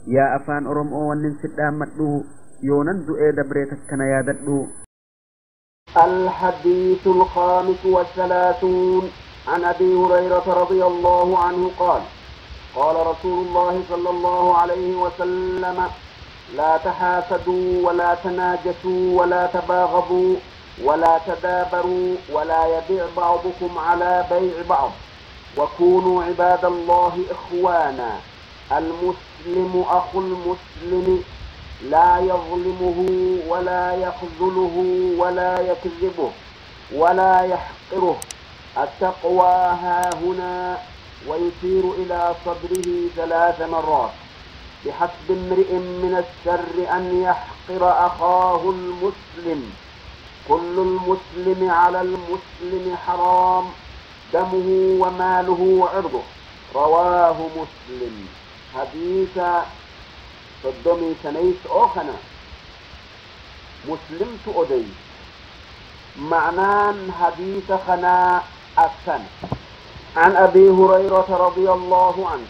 Yaa afaan Oromoo wannin sidhaammadhu yoonan du'ee dabree takkana yaadadhu. الحديث الخامس والثلاثون عن أبي هريرة رضي الله عنه قال: قال رسول الله صلى الله عليه وسلم: لا تحاسدوا ولا تناجسوا ولا تباغضوا ولا تدابروا ولا يبيع بعضكم على بيع بعض، وكونوا عباد الله إخوانا، المسلم أخو المسلم لا يظلمه ولا يخذله ولا يكذبه ولا يحقره، التقوى هاهنا، ويشير إلى صدره 3 مرات، بحسب امرئ من الشر أن يحقر أخاه المسلم، كل المسلم على المسلم حرام، دمه وماله وعرضه. رواه مسلم. حديث صدمي سنيس أوخنا مسلم تؤدي معنان حديث خنا أكثن. عن أبي هريرة رضي الله عنه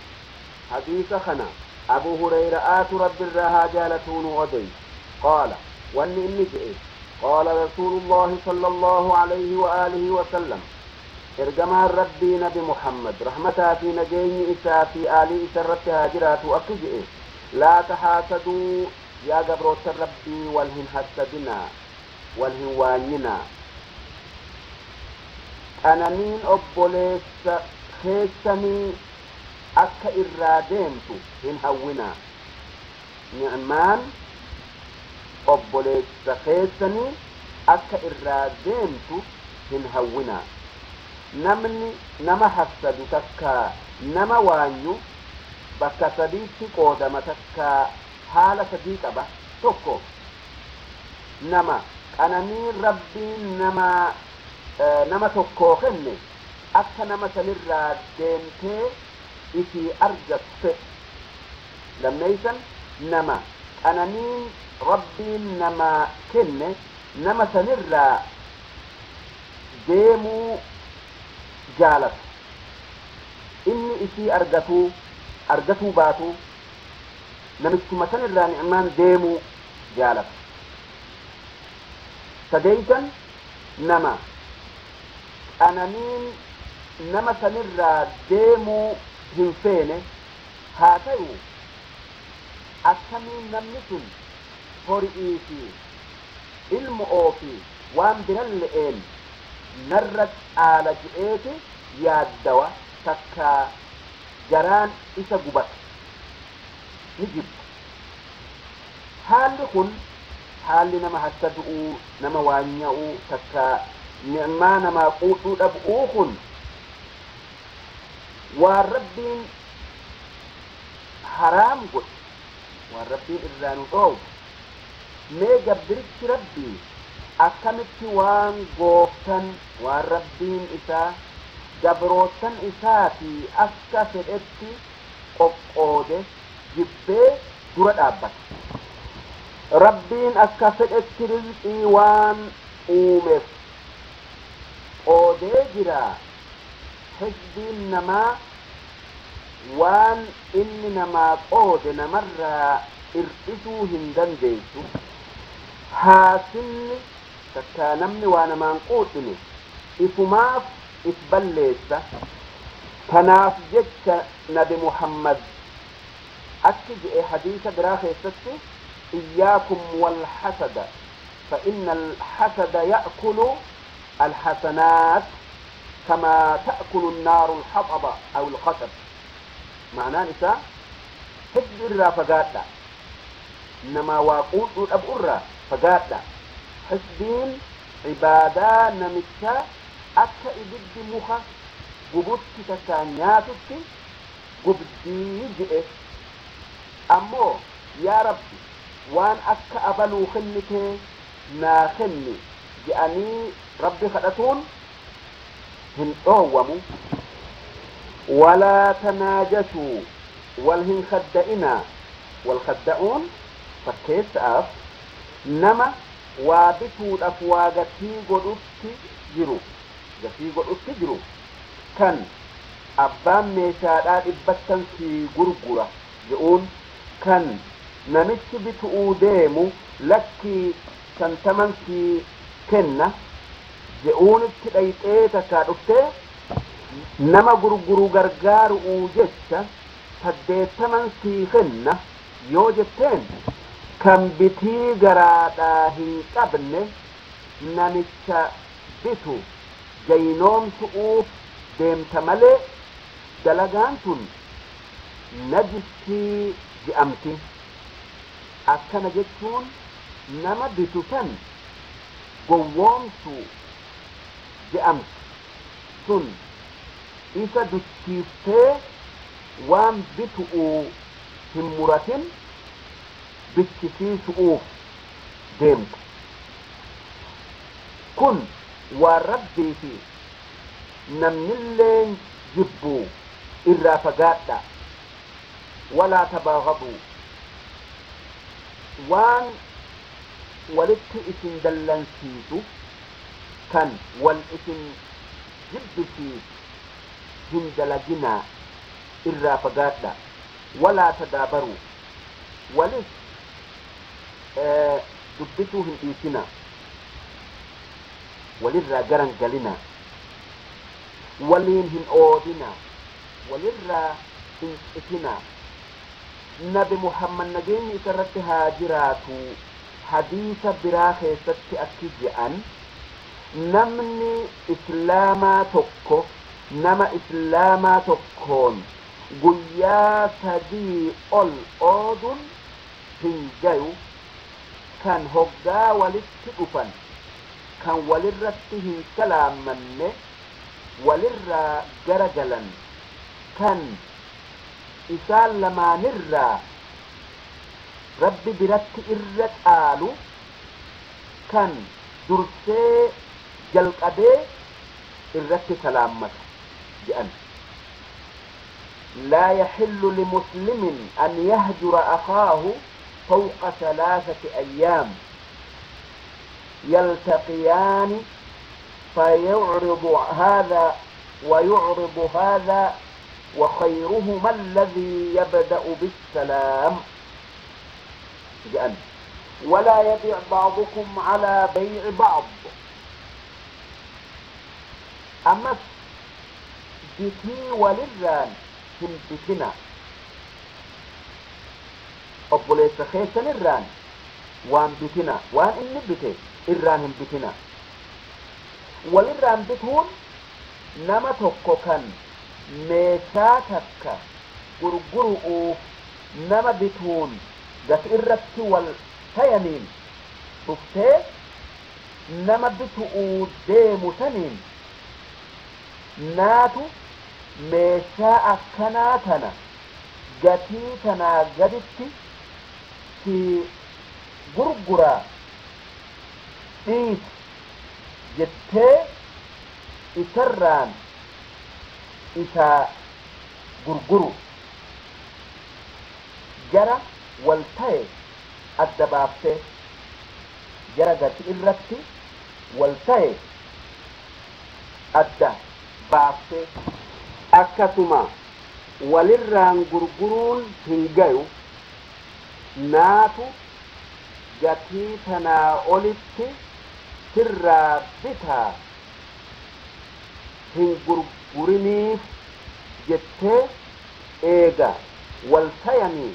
حديث خنا أبو هريرة آت رب الرها جالتون أدي قال وأني إني قال رسول الله صلى الله عليه وآله وسلم إرجما ربي نبي محمد رحمتها في نجيني إسا في آلي إسرتها هاجرات أكجئ لا تحاسدوا يا جبروت ربي والهن حسدنا والهن وانينا أنا مين أبوليس خيسني أكا إرادينتو هن هونا نعمان أبوليس خيسني أكا إرادينتو هن هونا نمني نما حسدو تكا نما وانيو bakka sadiitti qoodama takka haala sadii qaba. Tokko nama qananii rabbiin nama tokkoo kenne akka nama sanirraa deemtee isii argatte. Lammeeysan nama qananii rabbiin nama kenne nama sanirraa deemuu jaalatu, inni isii argatuu baatu namichuma sanirraa ni'maan deemuu jaalatu. Sadeeysan nama qananiin nama sanirraa deemuu hin feene, haa ta'u akkamiin namni sun horii fi ilmu'oo fi waan biran le'een narra caala je'eeti yaaddawa takka jaraan isa gubata ni jibba. Haalli kun haalli nama hassadu'uu, nama waanya'uu, takka ni'maa namaa quudhuu dhab'uu kun waan rabbiin haraam godhe, waan rabbiin irraa nu dhoowwe. Mee gabbirichi rabbii akkamitti waan gooftan waan rabbiin isaa gabroottan isaatii akka fedhetti qoqqoode jibbee dura dhaabbata. Rabbiin akka fedhetti rizqii waan uumeef qoodee jira. Hizbiin namaa waan inni namaa qoode namarraa hir'isuu hin dandeessu. Haasinni takka namni waa namaan quudhine ifumaaf if balleessa. Kanaaf jecha nabi Muhammad akki je'e hadiisa biraa keessatti: إياكم والحسد فإن الحسد يأكل الحسنات كما تأكل النار الحطب أو الخشب. معناه إسا حسد الرا فقادة نما واقود الأب فقادة حسدين عبادة نمتشا أكا إبد مخا قبوتك تكانياتك قبدي جئ. أمو يا ربي وان أكا أبلو خنك نا خني جأني ربي خدتون هن أومو. ولا تناجشوا والهن خدئنا والخدعون فكيس أف نما وابتو الأفواغتي قدوتي جرو غتي قدوتي جرو كان أبان ميشادات إبتن في غرغرة جئون Kan namichi bitu'uu deemu lakkii 50 sii kenna je'uunitti dhayxee takkaa dhuftee nama gurguru gargaaru'uu jecha 80 sii kenna yoo jetteen kan bitii garaadhaa hin qabne namicha bitu jaynoomsu'uuf deemta malee dalagaan tun najistii je'amti. Akkana jechuun nama bitu san gowwoomsu je'amti. Sun isa duchiiftee waan bitu'uu hin muratin bichisiisu'uuf deemta. Kun waan Rabbii fi namnilleen jibbuu irraa fagaadha. Walaa tabaaghabuu, waan walitti isin dallansiisu kan wal isin jibbisiisu hin dalaginaa irraa fagaadha. Walaa tadaabaruu, walis dubbisuu hin dhiisinaa, walirraa garan galinaa, waliin hin oodinaa, walirraa hin citinaa. Nabi Muhammad nageenyi isarratti haa jiraatu hadiisa biraa keessatti akki je'an: namni islaamaa tokko nama islaamaa tokkoon guyyaa 3 ol oodun hin gayu. Kan hoggaa walitti dhufan kan walirratti hin salaamanne walirraa garagalan, kan isaan lamaanirraa Rabbi biratti irra caalu kan dursee jalqabee irratti salaammata jedhan. لا يحل لمسلم أن يهجر أخاه فوق 3 أيام يلتقيان فيعرض هذا ويعرض هذا وخيرهما الذي يبدأ بالسلام جأن. ولا يبيع بعضكم على بيع بعض. أما bitii walirraan hin bitina, obboleessa keessan irraan waan bitina, waan inni bite irraan hin bitina. Walirraan bituun nama tokko kan meeshaa takka gurguru'uuf nama bituun gati irratti wal tayaniin dhuftee nama bitu'uu deemu saniin naatu meeshaa akkanaa tana gatii tanaa gaditti si gurguraa dhiisi jettee isarraan isaa gurguru jara wal ta'e adda baaftee jara gati irratti wal ta'e adda baaftee. Akkasuma walirraan gurguruun hin gayu. Naatu gatii tanaa olitti sirraa bitaa hin gurguriniif jettee eega wal tayanii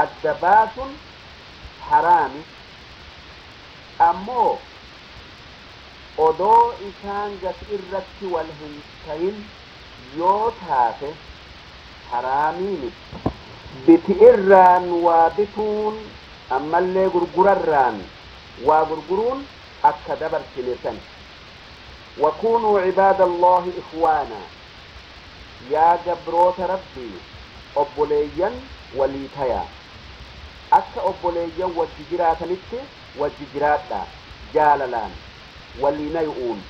adda baasun haraami. Ammoo odoo isaan gati irratti wal hin tayin yoo taate haraamii miti. Biti irraan waa bituun ammallee gurgurarraan waa gurguruun akka dabarsine san. وكونوا عباد الله إخوانا، يا جبروت ربي أبوليا وليتيا أكا أبوليا وججراتنت وججراتا جاللان ولينيؤون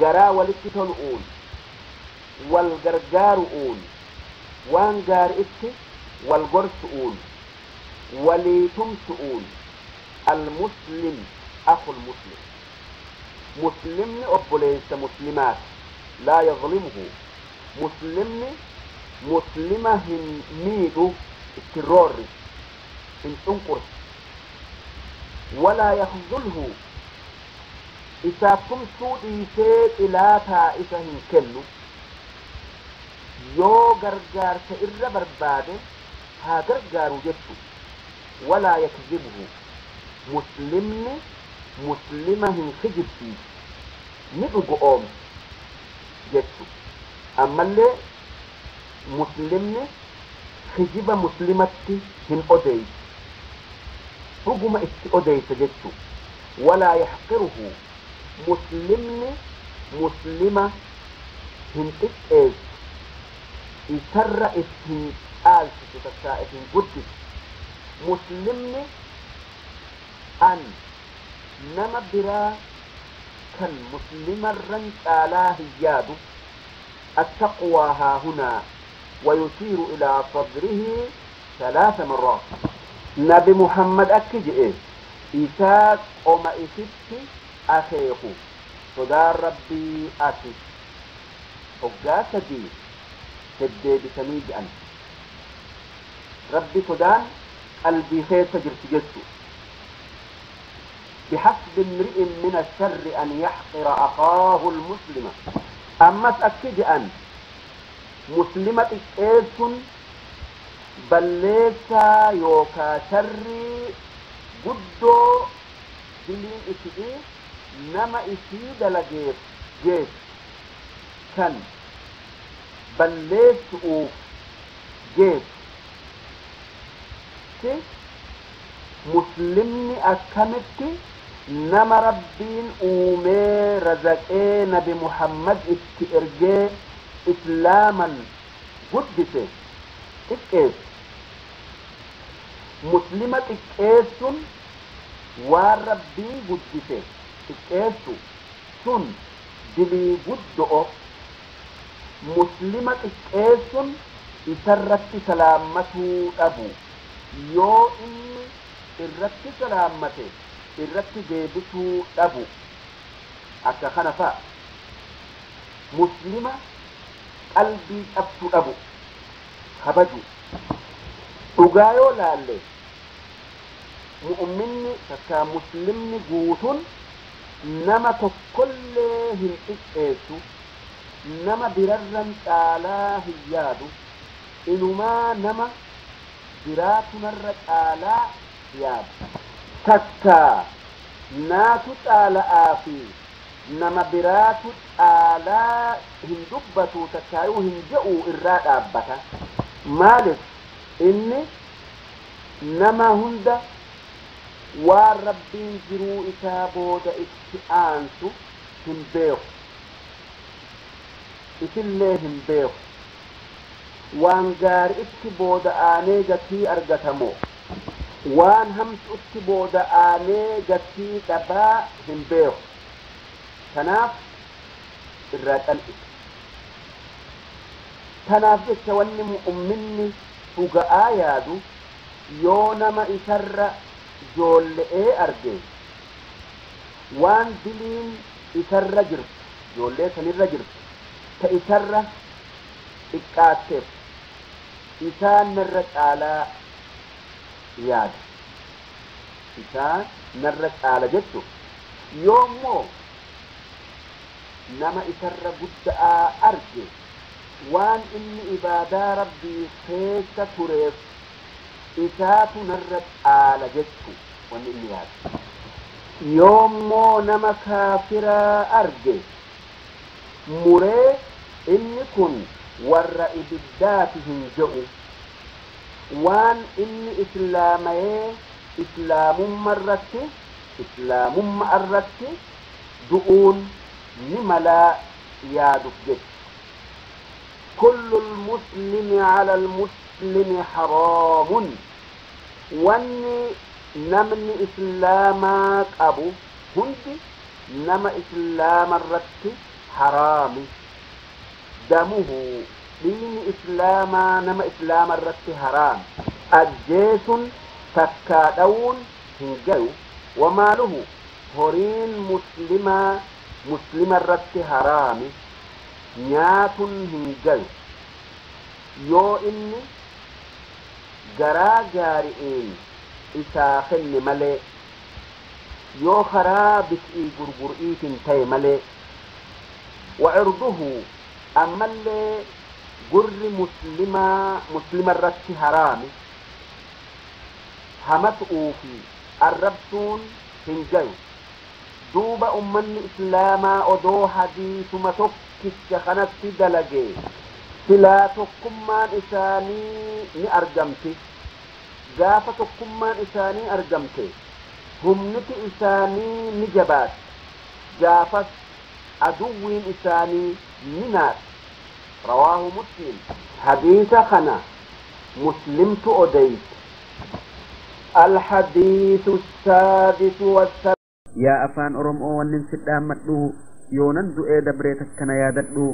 جرا ولتتنؤون والغرغارؤون وان غار إت والغرسؤون وليتمسؤون. المسلم أخو المسلم، مسلمني أبوليس مسلمات لا يظلمه، مسلمني مسلمة ميدو Itti roorri hin cunqursu. Walaa yaxzulhu, isaaf tumsuu dhiisee xilaataa isa hin kennu. Yoo gargaarsa irra barbaade haa gargaaru jechu. Walaa yakzibhu, muslimni muslima hin kijibsiisu, ni dhugoomsu jechu. Ammallee muslimni kijiba muslimatti hin odeeysu, dhuguma itti odeeysa jechu. Walaa yaxqiruhu, muslimni muslima hin xiqqeessu, isarra ittiin caalchisu takkaa isin guddisu. Muslimni an nama biraa kan muslimarran caalaa hin yaadu. التقوى ها هنا، ويشير إلى صدره ثلاث مرات. نبي محمد أكجئ إساك أما إسيت أخيه صدار ربي أتي أقاسدي تدي بسميج أن ربي صدان قلبي خير تجر تجسو. بحسب امرئ من الشر أن يحقر أخاه المسلم. أما تأكد أن مسلمة إيسون بليسا يوكا شري قدو دلين إسئي نما إسي دلقيف جيس كان بليس أوف جيس مسلمني أكمتي nama rabbiin uumee razaqee nabi Muhammad itti ergee islaaman guddise xiqqeessu. Muslima xiqqeessun waan rabbiin guddise xiqqeessu sun dilii guddo'o. Muslima xiqqeessun isarratti salaammatuu dhabu, yoo inni irratti salaammate irratti deebisuu dhabu akka kana fa'a. Muslima qalbii cabsuu dhabu kabaju. Dhugaa yoo laalle mu'minni takka muslimni guutuun nama tokkollee hin xiqqeessu, nama birarran caalaa hin yaadu, inumaa nama biraatunarra caalaa yaadu. Takka naatu caala'aa fi nama biraatu caalaa hin dubbatu takkaayuu hin je'u irraa dhaabbata. Maalif inni nama hunda waan rabbiin jiruu isaa booda itti aansu hin beeku, isillee hin beeku. Waan gaari itti booda aanee gatii argatamoo waan hamtuutti booda aanee gatii dhabaa hin beeku. Kanaaf irraa cal'ise. Kanaaf jecha wanni mu'minni dhuga'aa yaadu yoo nama isarra joolle'ee arge waan diliin isarra jirtu joollee sanirra jirtu ta isarra xiqqaatteef isaan narra caalaa yaada, isaan narra caala jechu. Yoommoo nama isarra guddaa arge waan inni ibaadaa rabbii keessa tureef isaatu narra caala jechu wanni inni yaadu. Yoommoo nama kaafiraa arge muree inni kun warra ibiddaati hin je'u, waan inni islaamayee islaamummaa irratti du'uun ni malaa yaaduuf jecha. Kullu lmuslimi ala lmuslimi haraamun, wanni namni islaamaa qabu hundi nama islaama irratti haraami. Damuhu, dhiigni islaamaa nama islaama irratti haraami. Ajjeesun takkaa dhawuun hin gayu. Wamaaluhu, horiin muslimaa muslima irratti haraami, nyaatun hin gayu. Yoo inni Garaa gaari'iin isaa kenne malee, yoo karaa bit'ii gurgur'iitin ta'e malee. Wacirduhu, ammallee gurri muslimaa muslima irratti haraami. Hamatu'uu fi arrabsuun hin gayu. Duuba ummanni islaamaa odoo hadiisuma tokkicha kanatti dalage, silaa tokkummaan isaanii ni argamti. Gaafa tokkummaan isaanii argamte, humniti isaanii ni jabaatti. Gaafas aduwwiin isaanii ni naati. Rawaahu Muslim. Hadiisa kana Muslimtu odeyse. الحديث السادس والسبعون. Yaa afaan Oromoo, wannin si dhaammadhu, yoonan du'ee dabree takkana yaadadhu.